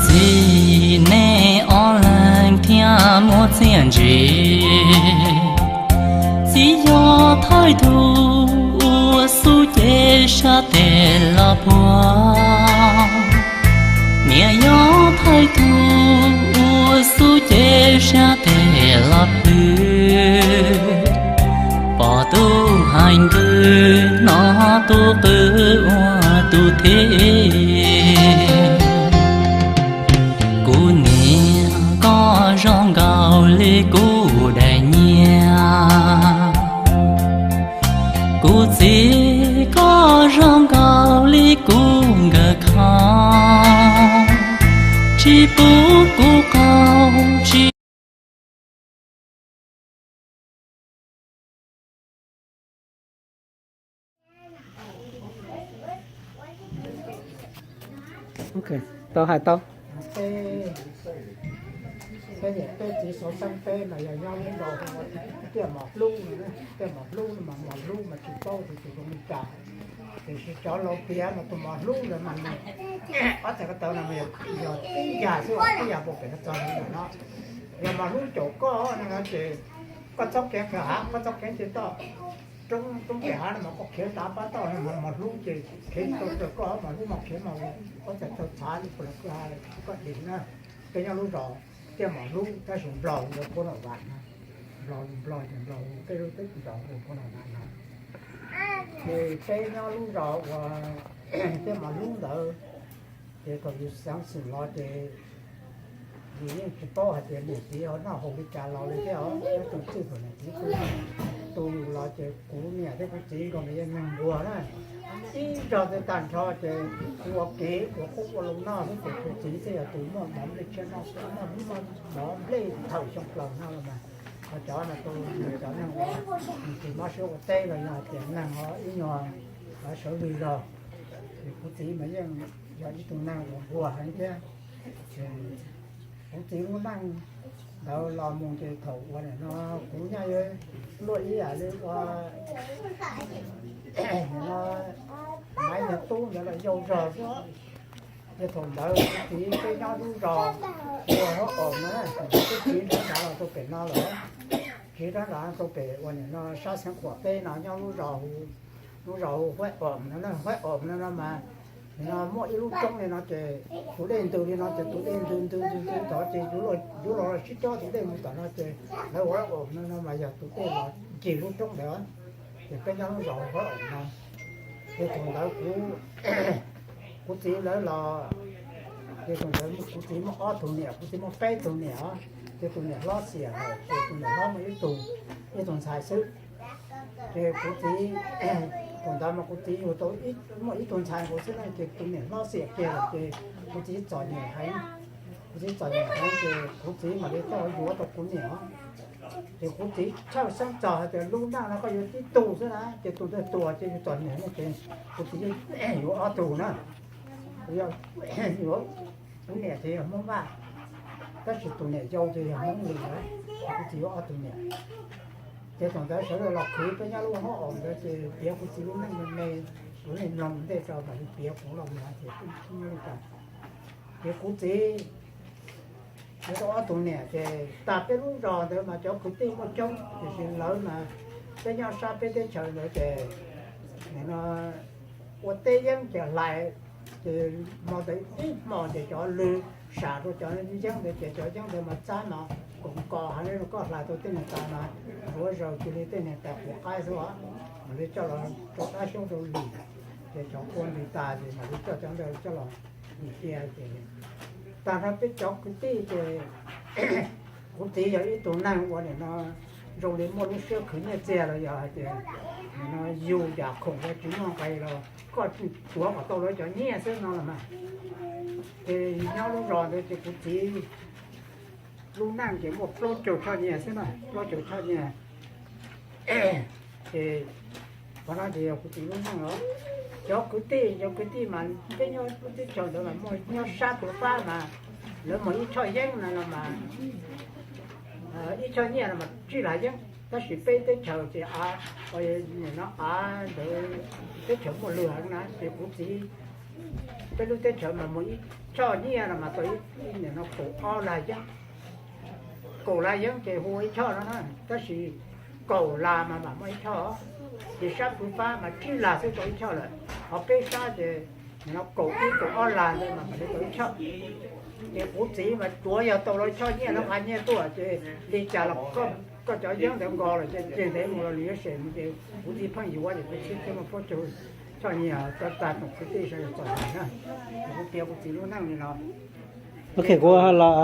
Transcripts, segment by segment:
Txiv, nej ob leeg thiaj muaj txiaj ntsim. Txiv yog thawj tug uas xub cev sab tes los puag, niam yog thawj tug uas xub cev sab tes los plhws, pom tub hais ntws no tub qw ua tus thib. Kuv niam koj zoo nkaus li kuv daim nyiaj, kuv txiv koj zoo nkaus li kuv nkawm kho, tsis pub kuv qaug tsis Ok, tau hais tau. Peb, peb niam peb txiv Suav xeeb peb mas yog nyob lub nroog Tiaj Mos Hlub no, Tiaj Mos Hlub no mas Mos Hlub mas tsis paub tias tus zoo li cas, tiam sis cov laus piav mas tus Mos Hlub ntawd mas nws ob txhais ko taw no mas yog tib yam xwb, tib yam puag pem no txog li ntawm no. Yog Mos Hlub caum koj no ces koj txhob khiav kawg hav, koj txhob khiav nce toj roob, roob pem hav no mas koj khiav tav pab toj no mas Mos Hlub ces khiav tau raws koj, Mos Hlub mas khiav mas ob txhais taw txhav li puas los kwj ha koj dim na. Peb nyob lub zos Tiaj Mos Hlub tab sis Nplog hu ua Phab Nom Vam no, Nplog, Nplog ces Nplog hu, peb lub teb Nplog hu ua Phab Nom Vam no. Ces peb nyob lub zos uas Tiaj Mos Hlub ntawd, ces thaum yus xeev xwm los ces yus yeej tsis paub hais tias niam txiv ho noj haus li cas los li thiab os, tab tus txij thaum niam txiv tu, tu yus los ces kuv niam thiab kuv txiv nkaus mas yog neeg nquag na. Ib zaug twb tag nrho ces kuv ua kev ua qub ua loo noj xwb ces kuv txiv thiaj yog tus muaj mov nplej tshiab noj, muaj mov nplej thawm xyoo plaws no los mas. Ho cov no tu cov neeg uas nws tsis mob siab ua teb los yog hais tias neeg ho ib nyuag sawv lwg zog, ces kuv txiv mas yeej yog ib tug neeg uas nquag heev thiab. Kuv txiv lub neej ntawd los mus ces thaum uas nim no kuv nyaj yuav luaj ib yam li ua, nim no Maiv Nyiag Tub ntawd los yau zog xwb. Ces thaum ntawd kuv txiv peb nyob lub zos hu ua Huab Om no, thaum ntawd twb tsiv rov nrad los rau pem no lawm, tsiv rov nrad rau pem uas nim no sab Xeev Khuam peb no nyob lub zos hu, lub zos hu Huab Om no, Huab Om no no mas nim no muaj ib lub roob li no ces tus dej ntws li no ces tus dej ntws ntws ntws ntws tod ces yuav los sib cob tus dej mus tom no ces lawv hu Huab Om no no mas yog tus dej los ncig lub roob ntawd. Ces peb nyob lub zos Huab Om no. Ces thaum ntawd kuv, kuv txiv lawv los, ces thaum ntawd kuv txiv muaj ob tug niam, kuv txiv muaj peb tug niam, ces tus niam hlob xiam lawm ces tus niam hlob muaj ib tug, ib tug ntxhais xwb. Ces kuv txiv, thaum ntawd mas kuv txiv yug tau muaj ib tug ntxhais nkaus xwb na, ces tus niam hlob xiam kiag lawm ces kuv txiv txom nyem heev. Kuv txiv txom nyem heev ces kuv txiv mam li tuaj yuav tau kuv niam. Ces kuv txiv tshawj xeeb txog hais tias lub neej no koj yuav tib tug xwb na, ces tus ntawd tuag ces yus txom nyem no ces kuv txiv yuav ob tug na. Kuv yog, yuav, kuv niam ces yog Hmoob Vaj, tab sis tus niam yau ces yog Hmoob Lwm na, kuv txiv yuav ob tug niam. Ces thaum ntawd sawv daws los khwv peb nyob lub Huab Om ntawd ces piav kuv txiv lub neej me me, kuv yeej mloog ntej rau mam li piav kuv los mus hais tias nyob li cas. Ces kuv txiv yuav tau ob tug niam ces tag peb lub zos ntawd mas cov kwv tij muaj coob tiam sis lawv mas peb nyob sab peb teb chaws ntawd ces nim no ua teb yeeb ces hlais, ces hmo ntawd ib hmo ces cov lw sam rau cov yeeb ntawd ces cov yeeb ntawd mas txab mas koom kos heev li, koj hlais tau tej niag tais mas zuav zaws cia li tej niag tais quav qaib xwb os, mam li coj los rau dab xyoob rau lim, ces cov kua ntws tas ces mam li coj cov ntawd coj los lim cia ces tag nrho peb cov kwv tij ces kuv txiv yog ib tug neeg uas nim no zoo li muaj lub siab khwv nyiaj txiag los yog hais tias nim no yug yam khoom uas tsis muaj nqis los koj tuav kom tau lawv cov nyiaj xwb no los mas. Ces nyob lub zos ntawd ces kuv txiv lub neej ces muaj plaub caug choj nyiaj xwb na, plaub caug choj nyiaj. Ces qhov no ces yog kuv txiv lub neej os. Cov kwv tij, cov kwv tij mas peb nyob lub teb chaws ntawd mas muaj nyob sab Tuam Fab mas lawv muag ib choj yeeb no los mas ib choj nyiaj no mas tsib lab yeeb, tab sis peb teb chaws ces av, nim no av ntawd teb chaws muaj lwg heev na ces kuv txiv Peb lub teb chaws mas muaj ib choj nyiaj no mas tau ib, ib niam no kaum ob las yeeb. Kaum las yeeb ces hu ua ib choj no na, tab sis kaum las mas mam muaj ib choj. Ces sab pw fab mas tsib las xwb tau ib choj lawm, ho peb sab ces nim no kaum ib kaum ob las ntawd mas mam li tau ib choj. Ces kuv txiv mas tsuav yog tau los ib choj nyiaj no, nqa nyiaj tuaj ces li cas los koj cov yeeb ntawd nkaus lawm ces tseg ntev mus los lwm lub sem mus ces kuv txiv pheej yuav ces kuv txiv thiaj muaj plaub caug choj nyiaj tag tag tsoom kwv tij sawv daws txom nyem na. Ces kuv piav kuv txiv lub neej li no. Ok, kuv los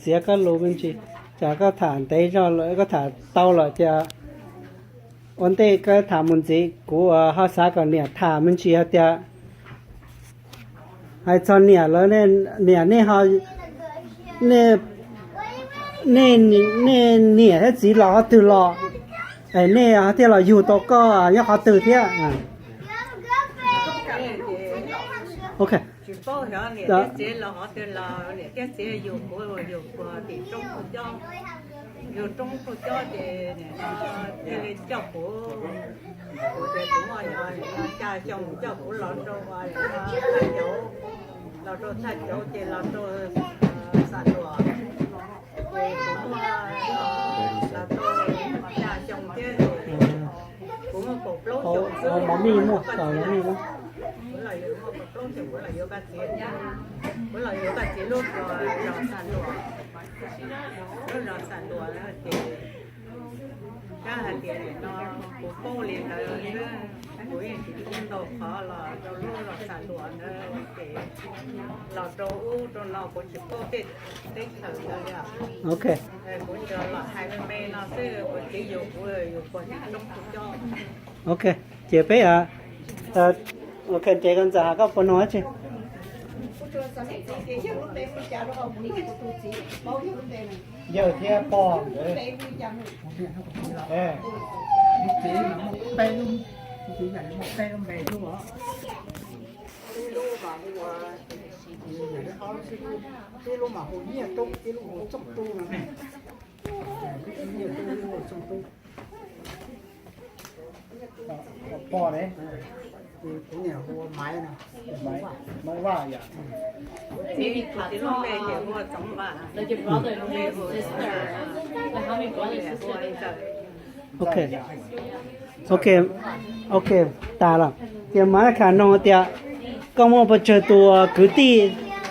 txiav koj lus me ntsis, tsam koj tham ntev zog lawm, koj tham tau lawm ces ua ntej koj tham mus ntxiv, kuv ho xav kom niam tham me ntsis hais tias, hais txog niam lawv, niam nej ho, nej, nej, nej niam thiab txiv los qhov twg los, es nej thiaj los yug tau koj nyob qhov twg thiab? Ok. Tsis paub xyov niam thiab txiv los qhov twg los niam thiab txiv yug kuv, yug kuv tim roob Phuj Cob. Yug roob Phuj Cob ces nim no thiaj li coj kuv, kuv ces kuv muaj xya xyoo coj kuv los rau Thaj Cauv, los rau Thaj Cauv ces los rau Xam Luas. Ces kuv muaj, los rau xya xyoo thiab ces kuv muaj kaum plaub xyoo xwb, kuv los yuav, muaj kaum plaub xyoo kuv los yuav koj txiv, kuv los yuav koj txiv lub zos Xam Luas, lub zos Xam Luas ces kab hais tias nim no kuv paub li ntawd xwb, kuv yeej tsis paub ntau qhov los rau lub zos Xam Luas ntawd ces los rau ub rau no kuv tsis paub tej teb chaws ntawd li. Ok. Kuv tsuas los hais me me no xwb, kuv txiv yug kuv, yug kuv tim roob Phuj Cob. Ok, ces peb, ok, ntes koj ntxawm hais koj puas nug dab tsi? Yawg thiab pog, peb lub, peb lub npe xwb os. Ib lub mas hu, ib lub mas hu Nyiaj Tub, ib lub hu Txooj Tub no. Nyiaj Tub, ib lub hu Txooj Tub. Pog ne, kuv niam hu ua Maiv no, Maiv Vaj yom. Kuv txiv lub npe ces hu ua Txoov Vaj. Ok. Ok, ok, tas lawm. Ces Maiv Kham noog tias koj muaj pes tsawg tus kwv tij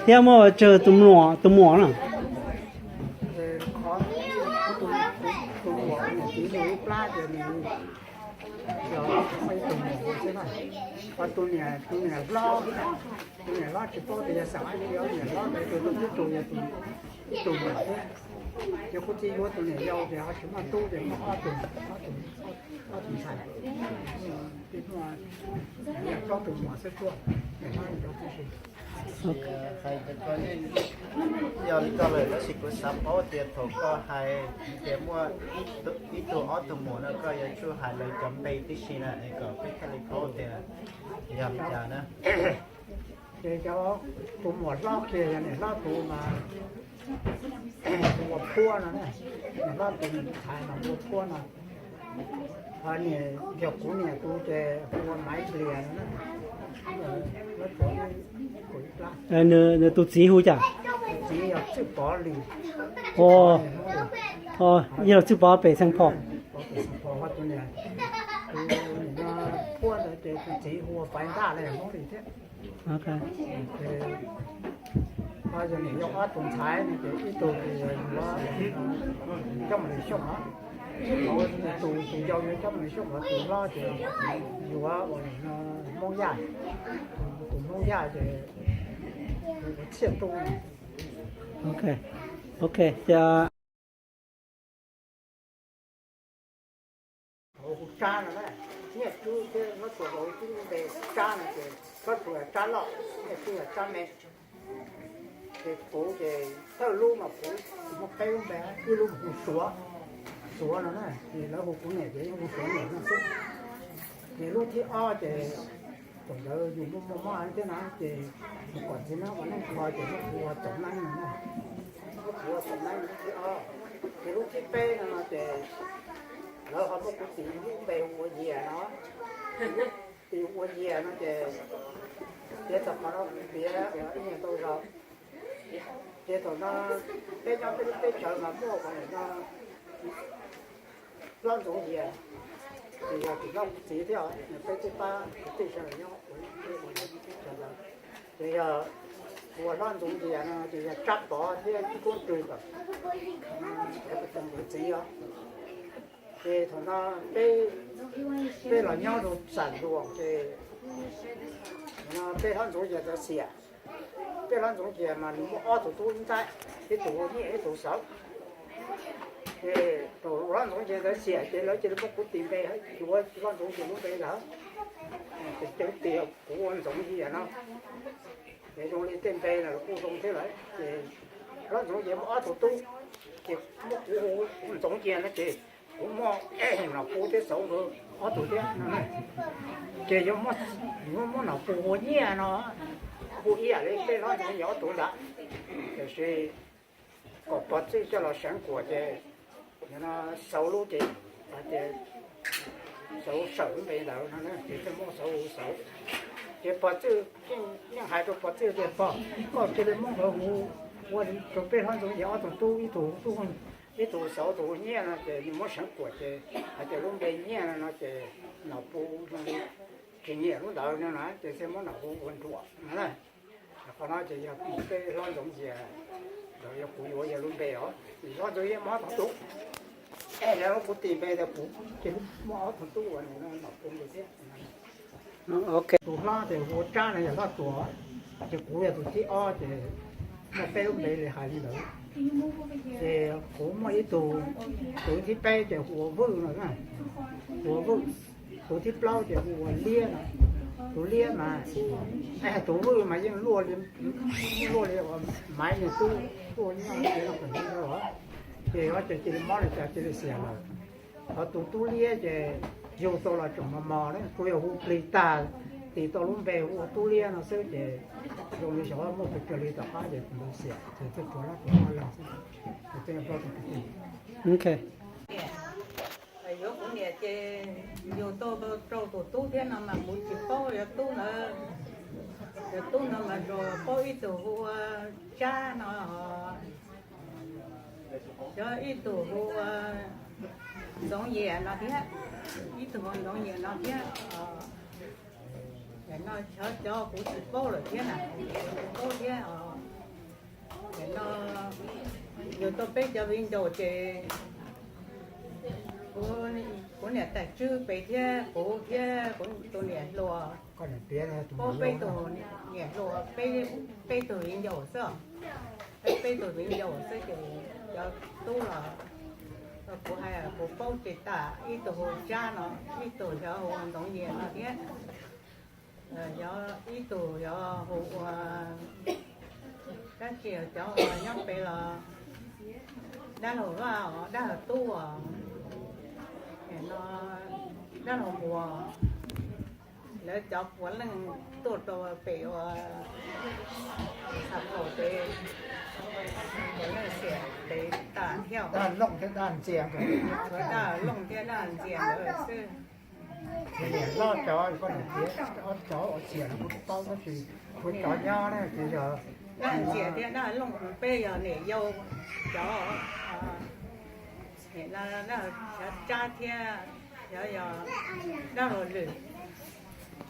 thiab muaj pes tsawg tus muam, tus muam na? Tus muam, tus niam txiv yug ib plab ces nws yog muaj ib tug muam xwb na. Ho tus niam, tus niam hlob, tus niam hlob tsis paub tias yog xeem dab tsi, niam hlob tus tub tug yog tus, ib tug muam thiab. Ces kuv txiv yuav tus niam yau ces ho tsis muaj tub ces muaj ob tug, ob tug, ob tug ntxhais, muaj plaub tug muam xwb tuaj, niam hlob tib si. Hais tias koj yeej yog li koj lawm, tab sis kuv xav paub tias thaum koj hais tias muaj ib tug ob tug muam no koj yuav tsum hais lawv cov npe tib si na es kom peb thiaj li paub tias yog li cas na. Ces cov, tus muam hlob kiag yog niam hlob tus mas hu ua Phuab no, niam hlob tus ntxhais mas hu ua Phuab no. Ho niam, yog kuv niam tus ces hu ua Maiv Lias no. Nws tus txiv hu cas? Txiv yog Txwj Pov Lis. Yog Txwj Pov pem Xeev Phos. Pov pem Xeev Phos, ho tus niam, tus niam Phuab ntawd ces tus txiv hu ua Paiv Ntaj los yog Hmoob Lis thiab. Ho yog niam yau ob tug ntxhais no ces ib tug ces yuav coj mus lwm xyoo os, ib tug tus yau yuav coj mus lwm xyoo, ho tus hlob ces yuav ua Hmoob Yaj, tus Hmoob Yaj ces tus Txhiaj Tub. Ok, ok, ces Hauv hu Tsab no na, Nyiaj Tub thiab Hlob Tsuas Hauv tib lub npe Tsab no ces Hlob Tsuas yog Tsab Loj, Nyiaj Tub yog Tsab Me. Ces kuv ces thawj lub mas kuv muaj peb lub npe, ib lub hu Suav, Suav no na, ces lawv hu kuv niam ces yeej hu Suav niam no xwb. Ces lub thib ob ces thaum ntawd yus muaj muaj mob thiab na, ces mus kom txiv neeb ua neej kho ces muab kuv ua Txoov Neeb no na. Muab kuv ua Txoov Neeb lub thib ob. Ces lub thib peb no no ces lawv ho muab kuv txiv lub npe hu ua Yias no. Txiv hu ua Yias no ces, ces Txog qhov no kuv piav ib nyuag tau zog. Ces thaum no peb nyob peb lub teb chaws mas muaj ua no hlob Ntxoov Yias, ces yog tus hlob kuv txiv thiab, peb twb pab kwv tij sawv daws nyob ua teb chaws ntawd. Ces yog tus hlob Ntxoov Yias no ces yog Tsab Pov thiab Tub Rwg lawm, cov txiv os. Ces thaum no peb, peb los nyob rau Xam Luas ces peb hlob Ntxoov Yias txawm xiam. Peb hlob Ntxoov Yias mas nws muaj ob tug tub ib ntxaib, ib tug ua nyiaj ib tug xauv. Ces tus hlob Ntxoov Yias txawm xiam ces lawv cia li muab kuv tis npe, tus hlob Ntxoov Yias lub npe lawm. Ces cia li tis kuv ua Ntxoov Yias no. Ces zoo li tej npe los kuj zoo thiab lawm. Ces hlob Ntxoov Yias muaj ob tug tub, ces muab kuv hu Ntxoov Yias no ces kuv muaj nom pub thiab xauv nkawd ob tug thiab no. Ces yuav muab, yuav muab nom pub ua nyiaj no hu ib yam li peb hlob Ntxoov Yias ob tug ntawd. Tiam sis kom pog Txwj coj los seev kuam ces no xauv lub ces hais tias xauv sawm lub npe ntawd no ces thiaj muab xauv hu xauv. Ces pog Txwj, yeej hais rau pog Txwj tias pog, koj cia li muab nkawd hu ua rau peb hlob Ntxoov Yias ob tug tub, ib tug tub, ib tug xauv tus nyiaj no ces nws muab seev kuam ces hais tias lub npe nyiaj no no ces nom pub zoo li tsis nyiam lub ntawd no na ces thiaj muab nom hu ua Nruas no na. Qhov no ces yog peb hlob Ntxoov Yias, yog kuv yuav yog lub npe os, hlob Ntxoov Yias muaj ob tug tub, es lawv kuv tis npe tias kuv ces muaj ob tug tub uas nom pub npe thiab. Tus hlob ces hu ua Tsab no yog hlob Tuam, ces kuv yog tus thib ob ces muaj peb lub npe li hais li ntawd. Ces kuv muaj ib tug, tus thib peb ces hu ua Vwj no, hu ua Vwj. Tus thib plaub ces hu ua Liab no, tus Liab mas, tus Vwj mas yeej luaj li, luaj li uas Maiv nws tub tuaj nyob ces no kom ntawd os. Ces ob ces cia li mob li cas cia li xiam lawm. Qhov tus tub Liab ces yug tau los tseem mos mos na, kuv yog hu plig tag, tis tau lub npe hu ua Tub Liab no xwb ces zoo li xyov muaj pes tsawg li tom qab ces kuv xiam ces thiaj tshuav hlob Tuam ob leeg xwb. Ces twb yog plaub tus kwv tij. Yuav kuv niam ces yug tau rau tus tub thiab no mas kuv tsis paub yuav tub ntawd, yuav tub ntawd mas tsuas paub ib tug hu ua Tsab no, cov ib tug hu ua Ntxoov Yias no thiab, ib tug hu Ntxoov Yias no thiab. Cov no cov kuv tsis paub lawm thiab na, kuv tsis paub thiab os. Ces no yug tau peb cov viv ncaus ces kuv niam tais tswb pem thiab kuv thiab kuv tus niam hluas, peb tug niam hluas, peb tug viv ncaus xwb, peb tug viv ncaus xwb ces cov tub los kuv hais kuv paub tsis tas, ib tug hu Tsab no, ib tug xyov hu Ntxoov Yias no thiab. Yog ib tug yog hu ua dab tsi, cov uas nyob pem los dab laug Vaj os, dab laug Tub os, no dab laug Muas, lawv cov puav leej tuaj rau pem uas Xam Luas pem, puav leej xiam pem tas thiab, dab Looj thiab dab Ntxias xwb. Niam loj cov, koj niam tias ob cov uas xiam no kuv tsis paub tab sis kuv cov nyob na ces yog dab Ntxias thiab dab Looj, peb yog niam yau cov, niam no, Tsab thiab, yog dab laug Lwm,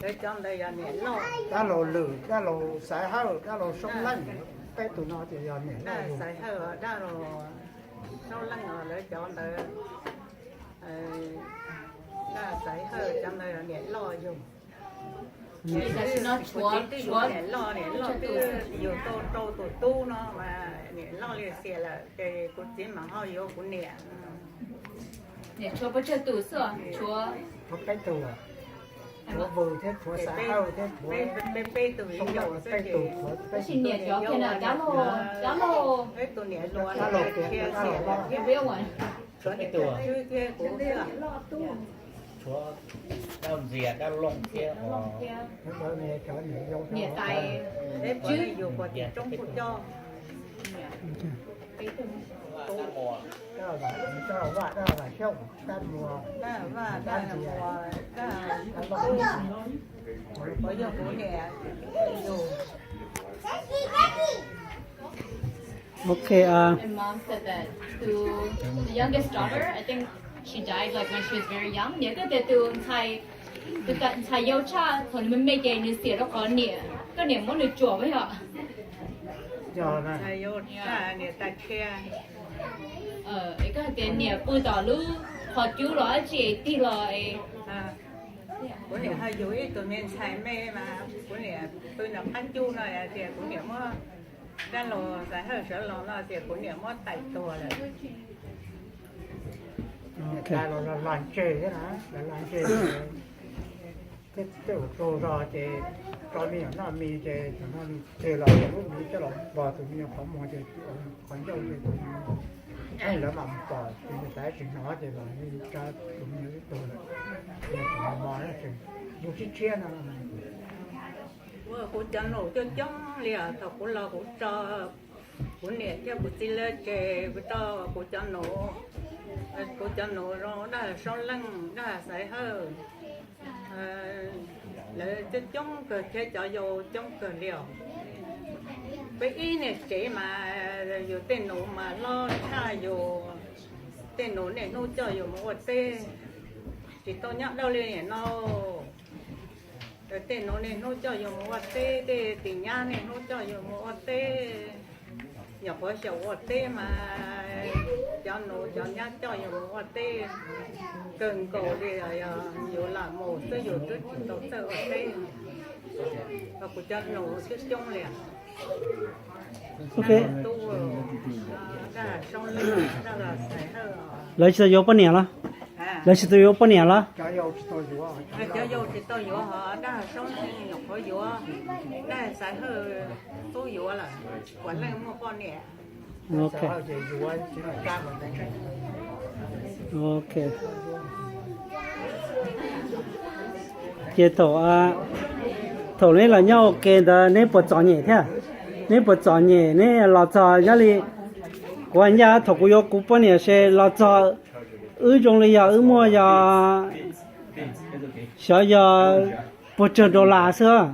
lawv cov ntawd yog niam loj, dab laug Lwm, dab laug Xaiv Hawj, dab laug Soob Leej, peb tus no ces yog niam loj, Xaiv Hawj, dab laug Soob Leej os, lawv cov ntawd, dab Xaiv Hawj cov ntawd yog niam loj yug. Niam loj, niam loj twb yug tau rau tus tub no mas niam loj li xiam lawm ces kuv txiv mas ho yuav kuv niam. Niam tshuav pes tsawg tus xwb? Tshuav peb tug, tshuav Vwj thiab tshuav Xaiv Hawj thiab tshuav peb tug viv ncaus xwb ces, tab sis niam cov kiag na, dab laug, dab laug, peb tus niam hluas, dab laug Tiav, dab laug Loj, tshuav niam tais tswb thiab kuv xwb. Tshuav dab Ntxias, dab Looj thiab niam tais, peb puav leej yug puag tim roob Phuj Coj. Dab Vaj, dab Xyooj, dab Muas, dab Ntxias, dab Looj, puav yog kuv niam yug. Okay, uh, And mom said that tus, the youngest daughter, I think she died like when she was very young. Niam koj tias tus ntxhais, tus ntxhais yau tshaj thaum nws me me ces nws xiam rau qhov niam, koj niam muab nws tsuam yog. Yog na. Ntxhais yau tshaj niam tas tshiab. Koj hais tias niam pw tom lub qhov cub los dab tsi tig los. Kuv niam ho yug ib tug me ntxhais me mas kuv niam pw nram qab cub no tias kuv niam muab dab laug Xaiv Hawj sawv los no tias kuv niam muab tais tuag lawm. Tais los los ntseg thiab na, los los ntseg. Tej tus tug zog ces tso me nyuam noj mis ces tus no tseg los cov lub mis coj los npog tus me nyuam qhov muag ces qhov ncauj ces tus me nyuam lawv mam mus pom tus me nyuam tais tsis hnov ces los tsa tus me nyuam ib tug lawm. Yog tus mos mos yug tshiab tshiab no. Kuv cov nus coob coob li os, thaum kuv los kuv tso kuv niam thiab kuv txiv lawv ces kuv tso kuv cov nus, kuv cov nus zoo Dab Soob Leej, Dab Xaiv Hawj, lawv coob coob kawg thiab cov yau coob kawg li os. Peb ib niag tsev mas yus tej nus mas hlob tshaj yus, tej nus niaj hnub coj yus mus ua teb, tsis tau nyob dab laug li no. Tej nus niaj hnub coj yus mus ua teb, tej tis nyab niaj hnub coj yus mus ua teb. Nyuam qhuav xyaum ua teb mas cov nus cov nyab coj yus mus ua teb kawg nkaus li, yus lam mus xwb yus twb tsis tau txawj ua teb. Kuv cov nus coob coob li. Lawv tsis tau yuav poj niam los? Lawv tsis tau yuav poj niam los? Cov yau tsis tau yuav, Dab Soob Leej nyuam qhuav yuav, Dab Xaiv Hawj tub yuav lawm, puav leej muaj poj niam. Ok. Ces thaum, thaum neb los nyob ua ke ntawd neb puas txom nyem thiab? Neb puas txom nyem neb los txog nyob li kuv ncaj thaum kuv yuav kuv poj niam ces los txog wb zoo li yog wb muaj yog xyov yog puas tsawg dollar xwb.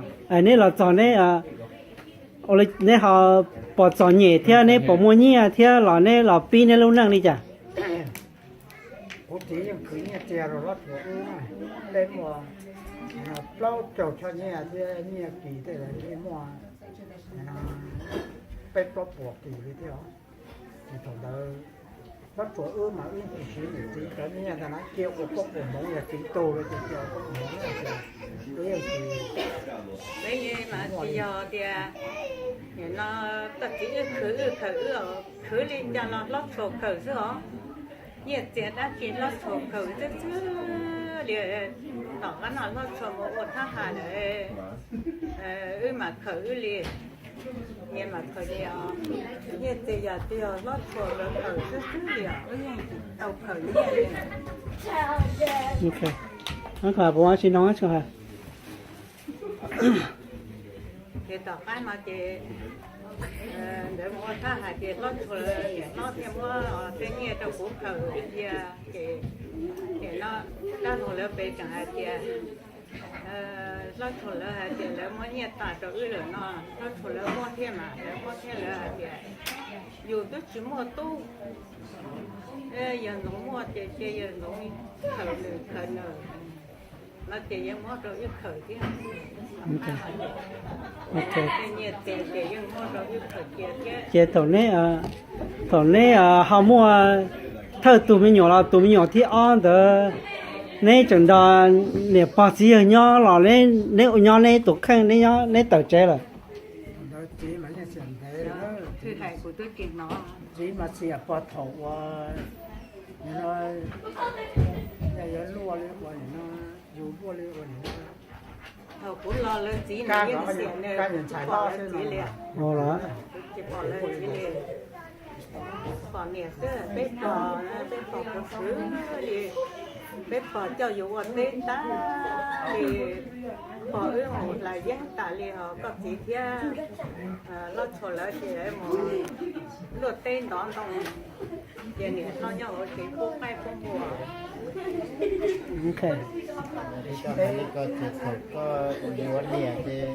Neb los txog neb, neb ho puas txom nyem thiab neb puas muaj nyiaj thiab los neb los pib neb lub neej li cas? Kuv txiv yeej khwv nyiaj txiag rau hlob Tshuas wb, peb muaj plaub caug choj nyiaj thiab nyiaj kis tej lawv yeej muaj peb plaub puas kis li thiab. Ces thaum ntawd hlob Tshuas wb mas wb tsis siv niam txiv cov nyiaj ntag na, cia ua poj ua hmoov yog txiv tug lawm ces cia ua poj ua hmoov na. Wb yeej tsis, peb yeej mas tsis yog tias nim no koj txiv wb khwv wb khawm wb, khwv li cas los hlob Tshuas khawm xwb os. Nyiaj txiag dab tsi hlob Tshuas khawm xwb xwb li. Tom qab no hlob Tshuas mus ua thab ham lawm, wb mam khawm wb li. Nyiaj mam khawm li os. Nyiaj txiag yam twg yog hlob Tshuas lawv khawm xwb xwb li os, wb yeej tsis tau khawm nyiaj li. Ces tom qab no ces nkawd mus ua thab ham ces hlob Tshuas niam hlob thiaj muab tej nyiaj rau kuv khawm cia. Ces nim no dab laug lawv pem tseem hais tias, hlob Tshuas lawv hais tias lawv muab nyiaj tas rau wb lawm no, hlob Tshuas lawv muab thiab mas lawv muab thiab lawv hais tias yus twb tsis muaj tub, yawg Ntxoov muaj ces cia yawg Ntxoov khawm nws khawm nws no ces yeej muab rau wb khawm thiab. Nyiaj txiag ces yeej muab rau wb khawm cia thiab. Ces thaum neb, thaum neb ho muaj thawj tus me nyuam los tus me nyuam thib ob ntawd, neb tseem nrog niam pog txiv yawg nyob los neb ua nyob neb tus kheej neb nyob neb tawm tsev lawm? Txiv mas xiam pog thaum uas, yog luaj li ua nim no, yus luaj li ua nim no. Thaum kuv los lawv txiv no yeej xiam nws, tsis pom lawv txiv li. Tsis pom lawv txiv li. Pom niam xwb, peb pog, peb pog khwv khwv li, peb pog coj yus ua teb tag li, pog wb mus hlais yeeb tas li ho koj txiv thiab hlob Tshuas lawv ces mus luaj teb ntov ntoo, ces niam hlob nyob hauv tsev pub qaib pub npua. Koj txiv thaum koj yuav niam ces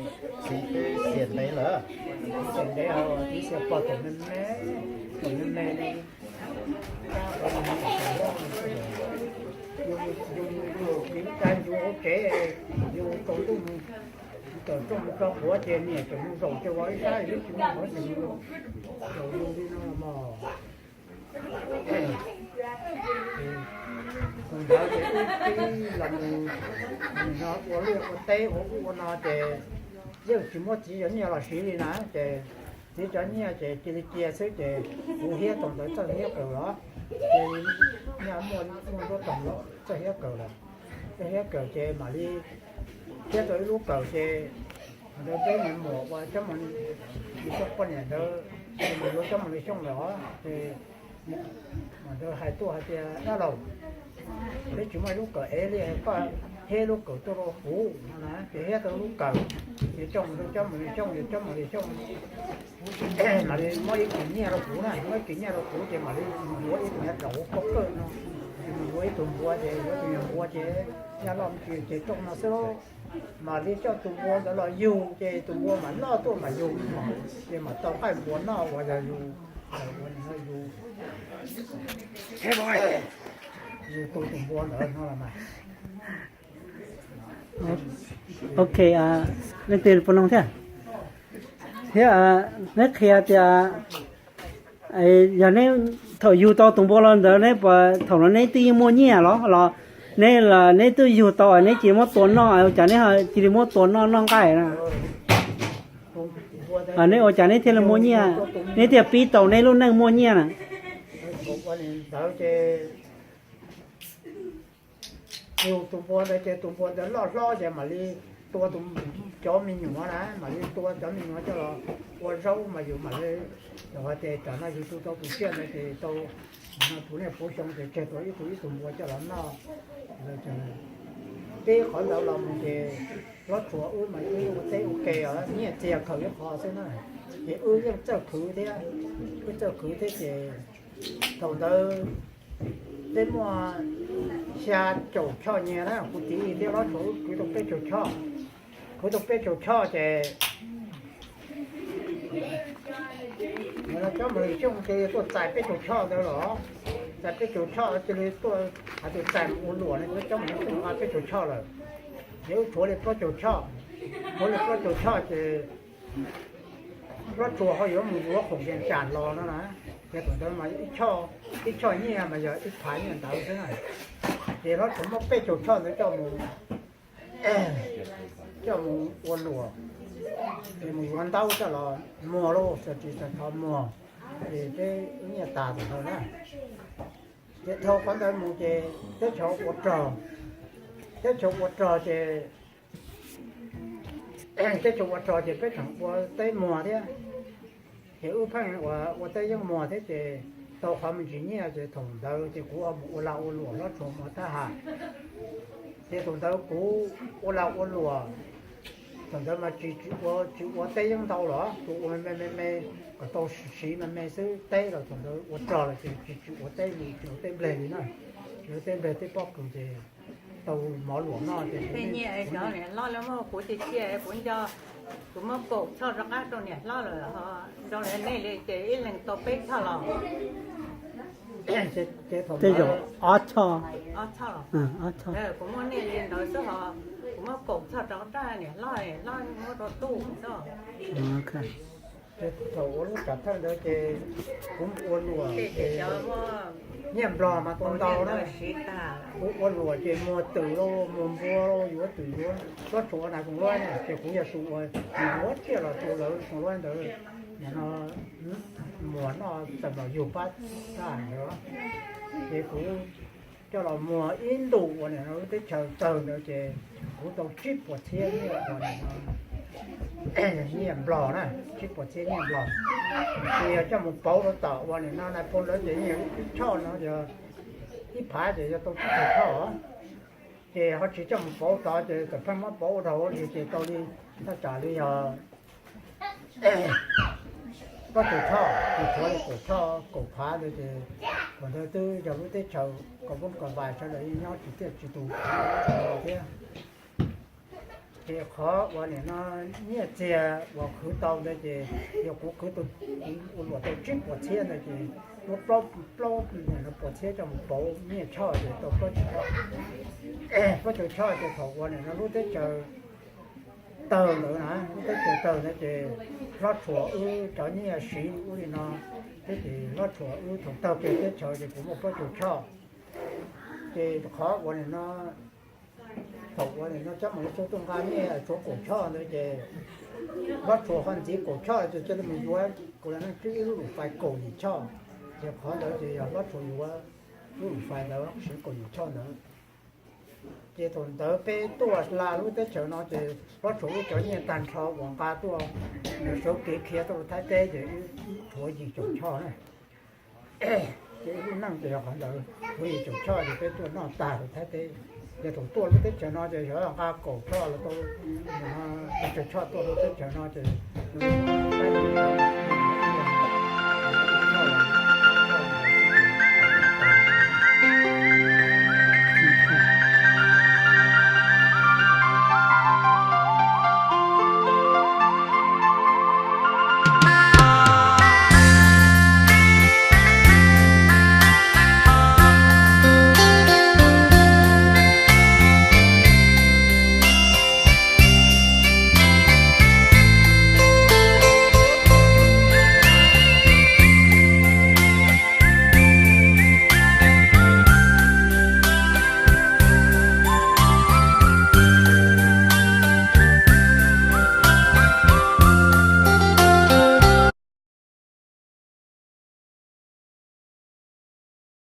txiv twb xiam Ntev lawm, tseem ntev, tib xia pog tseem me me, tseem me me li, yus, yus, yus, yus hauv tsev, yus tsaus ntuj mus, tawm rooj mus tso quav ces niam tseem mus zaum ces ua ib sab ib tsis muaj qhov tseem mus zaum yus li no mog. Tus ntawd ces wb tib los mus, mus no ua liaj ua teb ua ub ua no ces yeej tsis muab txiv cov nyiaj los siv li na ces txiv cov nyiaj ces cia li cia xwb ces kuv hiab thaum ntawd txawj hiab kawg los, ces nyaj muaj muaj nruab toom los txawj hiab kawg lawm, txawj hiab kawg ces mam li thiab tau ib lub kawm ces ntawd peb niam muam ua cov mus, tsis tau poj niam ntawd, ces mus yuav cov mus li xyooj lawm os ces ntawd hais tuaj hais tias dab laug, peb tsis muaj ib lub kawm ev li, koj hiab lub kawm tuaj rau kuv no na ces hiab tau lub kawm, ces coj mus rau cov mus li xyooj, yuav cov mus li xyooj mam li muab ib kis nyiaj rau kuv na, muab ib kis nyiaj rau kuv ces mam li mus yuav ib tug nyiaj daus pob kawj no, ces mus yuav ib tug npua ces yuav tus nyiaj npua ces nyiaj loj me ntsis ces rooj no xwb lauj. Mam li coj tus npua ntawd los yug ces tus npua mam loj tuaj mam yug, ces mam tau qaij npua noj uas yog yus, ua yus, yus tu tus npua ntawd no los mas. Ok, leej twg puas noog thiab? Thiab neb qhia tias yog neb thaum yug tau tus npua los ntawd neb puas thaum no neb twb yeej muaj nyiaj los, los neb, los neb twb yug tau neb cia li muab tua noj, ua cas neb cia li muab tua noj noj nqaij na? Neb ua cas neb thiaj li muaj nyiaj, neb thiaj pib tau neb lub neej muaj nyiaj na? Tus npua ntawd ces tus npua ntawd loj hlob ces mam li tua cov me nyuam na, mam li tua cov me nyuam coj los ua zaub mas yus mam li, hais tias tsam no yus tu tau tus tsiaj ntawd ces tau, no puv niaj puv xyoo ces tseg tau ib tug ib tug npua coj los noj. Peb qhov ntawd los mus ces Hlob Tsuas wb mas wb ua teb ua ke os, nyiaj txiag khaws ib qho xwb na, ces wb yeej txawj khwv thiab, wb txawj khwv thiab ces thaum ntawd peb muaj xya caum choj nyiaj na, kuv txiv thiab Hlob Tsuas wb khwv tau peb caug choj, khwv tau peb caug choj ces cov mus li xyooj cia li tuaj txais peb caug choj ntawd los, txais peb caug choj cia li tuaj, hais tias txais mus ua luam no, cov mus li xyooj nqa peb caug choj lawm, ces wb tshuav li plaub caug choj, tshuav li plaub caug choj ces Hlob Tsuas ho yuav mus yuav khoom yas tsam los no na, ces thaum ntawd mas ib choj nyiaj mas yog ib phav nyiaj ntawd xwb na, ces Hlob Tsuas muab peb caug choj ntawd coj mus, coj mus ua luam, ces mus yuav ntaub coj los muag lauj, txog tsis txog thov muag, ces peb nyiaj tas thaum ntawd na. Ces dhau qhov ntawd mus ces teb chaws ua rog, teb chaws ua rog ces, teb chaws ua rog ces peb tseem ua teb muag thiab, ces wb pheej ua, ua teb yeeb muag thiab ces tau qhov me ntsis nyiaj ces thaum ntawd ces kuv ho mus ua lag ua luam Hlob Tsuas mus tab has. Ces thaum ntawd kuv ua lag ua luam, thaum ntawd mas tsis, tsis ua, tsis ua teb yeeb ntau los, tsuas ua me me me me kom tau siv me me xwb, teb los thaum ntawd ua rog los ces tsis, tsis ua teb li, tsis ua teb nplej li na, tsis ua teb nplej teb pob kws ces tau mov luam noj ces. Tej nyiaj cov niam hlob lawv muab kuv cia cia kuv nco, kuv muab kaum choj rov qab rau niam hlob lawm, nrog nej li ces ib leeg tau peb choj los. Tej zaum ob choj, ob choj, kuv muab nej li ntawd xwb ho, kuv muab kaum choj rau raj niam hlob, niam hlob muab rau tub xwb. Ces thaum ua lub tsam thawj ntawd ces kuv ua luam ces nyiaj nplog mas tau ntau na. Kuv ua luam ces muag twm lauj, muag npua lauj, yuav twm yuav, Hlob Tsuas na koom luab na, ces kuv yog tus ua, tus yuav tsiaj los tus lawv koom luab ntawd, nim no muag noj txawm los yug pab tag ntawd, ces kuv coj los muag ib ntus uas nim no lub teb chaws tawg ntawd ces kuv tau tsib puas txhiab nyiaj uas nim no nyiaj nplog na, tsib puas txhiab nyiaj nplog. Ces yog coj mus pauv rau tom uas nim no nais phoo lawv ces yeej yog ib choj no yog ib phav ces yog tau tsib puas choj. Ces ho tsis coj mus pauv tod ces txawm pheej muab pauv ua rau hauv li ces tau li thaj tsam li yog plaub caug choj, ces tshuav li kaum choj kaum phav ntawd ces thaum ntawd twb yog lub teb chaws kom voob kom vais sawv daws yeej nyob tsis tiaj tsis tus thiab. Ces qhov uas nim no nyiaj txiag uas khwv tau ntawd ces yog kuv khwv tau, kuv ua luam tau tsib puas txhiab ntawd ces muab plaub, plaub puas txhiab coj mus pauv nyiaj choj ces tau plaub caug choj. Plaub caug choj ces thaum uas nim no lub teb chaws tawg ntawd na, lub teb chaws tawg ntawd ces Hlob Tshuas wb cov nyiaj siv ub li no, thiab ces Hlob Tshuas wb thaum tawg kiag teb chaws ces kuv muaj plaub caug choj. Ces qhov uas nim no thaum uas nim no cov mam li tuaj nqa nyiaj tshuav kaum choj ntawd ces Hlob Tshuas ho ntxiv kaum choj ces coj tuaj mus yuav kuv los neej twb ib lub lus fais kaum yim choj. Ces qhov ntawd ces yog Hlob Tshuas yuav lub lus fais ntawd siv kaum yim choj ntawd. Ces thaum ntawd peb tuaj hla lub teb chaws no ces Hlob Tshuas wb cov nyiaj tag nrho uas nqa tuaj, sawv kev khiav tuaj rau Thaib teb ces wb tshuav yim caum choj na. Ces wb lub neej ces yog qhov ntawd, tshuav yim caum choj ces peb tuaj noj tag rau Thaib teb. Ces thaum tuaj lub teb chaws no ces yog nqa kaum choj los tau, kaum choj tuaj lub teb chaws no ces